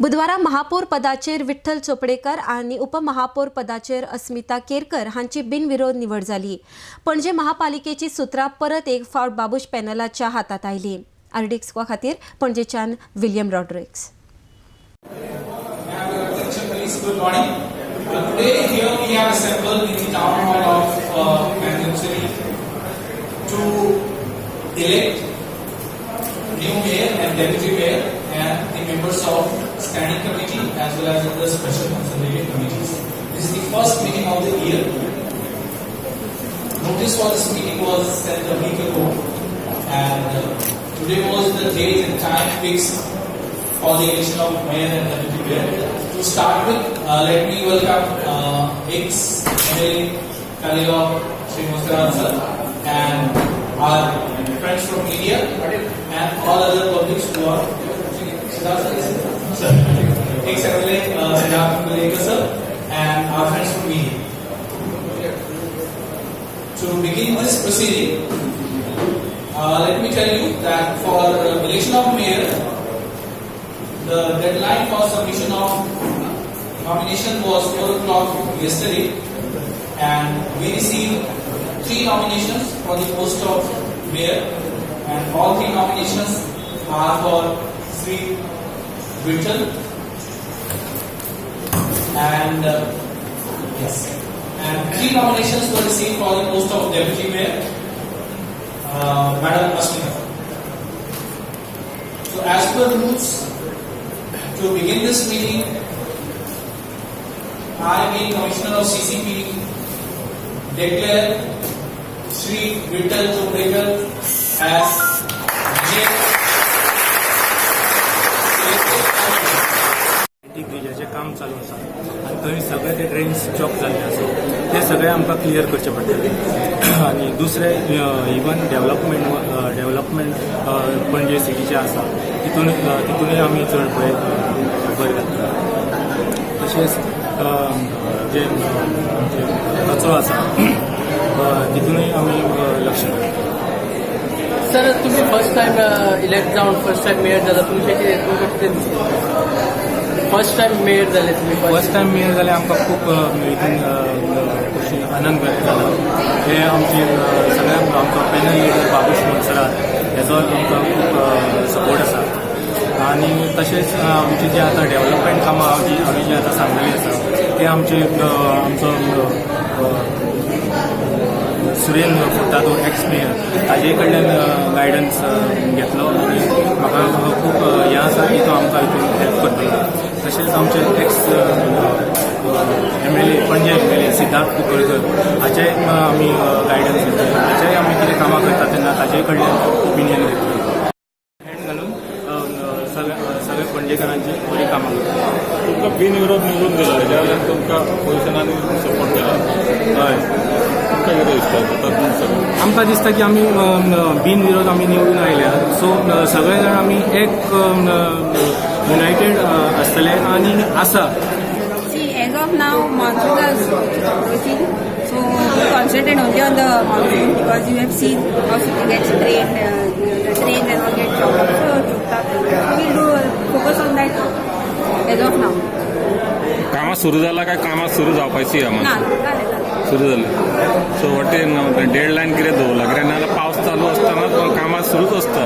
बुधवारा महापौर पदाचेर विठ्ठल चोपडेकर आनी उपमहापौर पदाचेर अस्मिता केरकर हांची बिनविरोध निवड जाली. पणजे महापालिकेची सुत्रां परत एक फावट बाबूश पॅनलाच्या हातात आयली. आरडीएक्स खातीर पणजेच्यान William Rodrigues. Good morning. Today here we have assembled in the town hall of Mangalore City to elect new mayor and deputy mayor and the members of standing committee as well as the special consultative committees. This is the first meeting of the year. Notice for this meeting was sent a week ago, and today was the date and time fixed for the election of mayor and deputy mayor. To start with, let me welcome ex-MLA Taleigao Shri Monserrate sir and our friends from media and all other publics who are. Siddharth sir, is it? Sir, ex-MLA Siddharth Kungalekar sir and our friends from media. To begin this proceeding, let me tell you that for election of mayor, the deadline for submission of nomination was 4 o'clock yesterday, and we received 3 nominations for the post of mayor, and all 3 nominations are for Sri Vittal and yes, and 3 nominations were received for the post of deputy mayor, Madam Asmita. So as per rules, to begin this meeting, I, being Commissioner of CCP, declare Shri Vittal Chopdekar as mayor elected by ब्रिजाचें काम चालू आसा आनी थंय सगळे ते drains chalk जाल्ले आसा, ते सगळे आमकां क्लियर करचे पडटले. आनी दुसरें, इवन डेव्हलपमेंट पणजे सिटीचें आसा, तितून तितूनय आमी चड पळय भर घातला. तशेंच जे आमचे कचरो आसा, तितूनय आमी लक्ष घालता. सर, तुम्ही फर्स्ट टाइम इलेक्ट जावन फर्स्ट टाइम मेयर जाला. तुमचे कितें, तुमकां कितें दिसता? फर्स्ट टाइम मेयर जाले तुम्ही. फर्स्ट टायम मेयर जाल्यार आमकां खूब हितून खोशी, आनंद जाला. हे आमचे सगळ्यांक आमचो पॅनल लिडर बाबूश मोन्सेरात हेजो आमकां खूब सपोर्ट आसा. आनी तशेंच आमची जी आतां डेव्हलपमेंट कामां जी हांवें जी आतां सांगलेली आसा, ते आमचे आमचो सुरेन फुर्तादो, एक्स मेयर, ताजे कडल्यान गायडन्स घेतलो आनी म्हाका खूब हें आसा की तो आमकां हितून हेल्प करतलो. तशेंच आमचे ex MLA, Panaji MLA Siddharth Kunkalkar हाचेय आमी गायडन्स घेतले. हाचेय आमी कितें कामां करता तेन्ना ताजे कडल्यान ओपिनियन घेतले. हँड घालून सगळे सगळे पणजेकारांची बरी कामां करता. तुमकां बिनविरोध निवडून दिला, हेज्या वयल्यान तुमकां ऑपोजिशनान सपोर्ट केला. हय. तुमकां कितें दिसता तातूंत सगळें? आमकां दिसता की आमी बिनविरोध आमी निवडून आयल्या, सो सगळे जाण आमी एक युनायटेड आसतले आनी आसा. See, as of now, monsoon is approaching, so we concentrate only on the monsoon because you have seen how city gets drained, the drains and all get choked up, so choked up. So we'll do focus on that as of now. कामां सुरू जाला काय कामां सुरू जावपाची ना, आहा? जालें जालें. सुरू जालें. सो what dead line कितें दवरला? कित्याक नाजाल्यार पावस चालू आसतना कामां सुरूच आसता.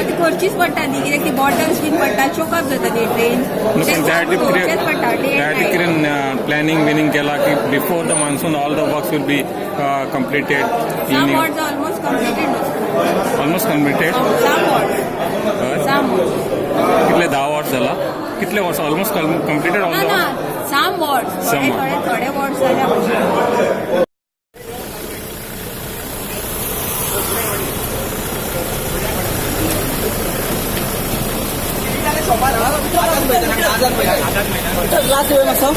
ती करचीच पडटा न्ही, कित्याक ती बॉटल्स बीन पडटा, चोकअप जाता ती ड्रेन. पण त्यासाठी करचेच पडटा डे कितें, त्यासाठी कितें प्लॅनिंग बिनिंग केला की before the monsoon all the works will be completed? Some wards almost completed. Almost completed. Some wards, some wards. कितले, 10 वर्स जाला? कितले वर्स ऑलमोस्ट कंप्लिटेड ऑल ना. The ना, सम वॉर्ड्स. Some. थोडे थोडे थोडे वॉर्ड्स जाल्या. लास्ट वेळ मातसो.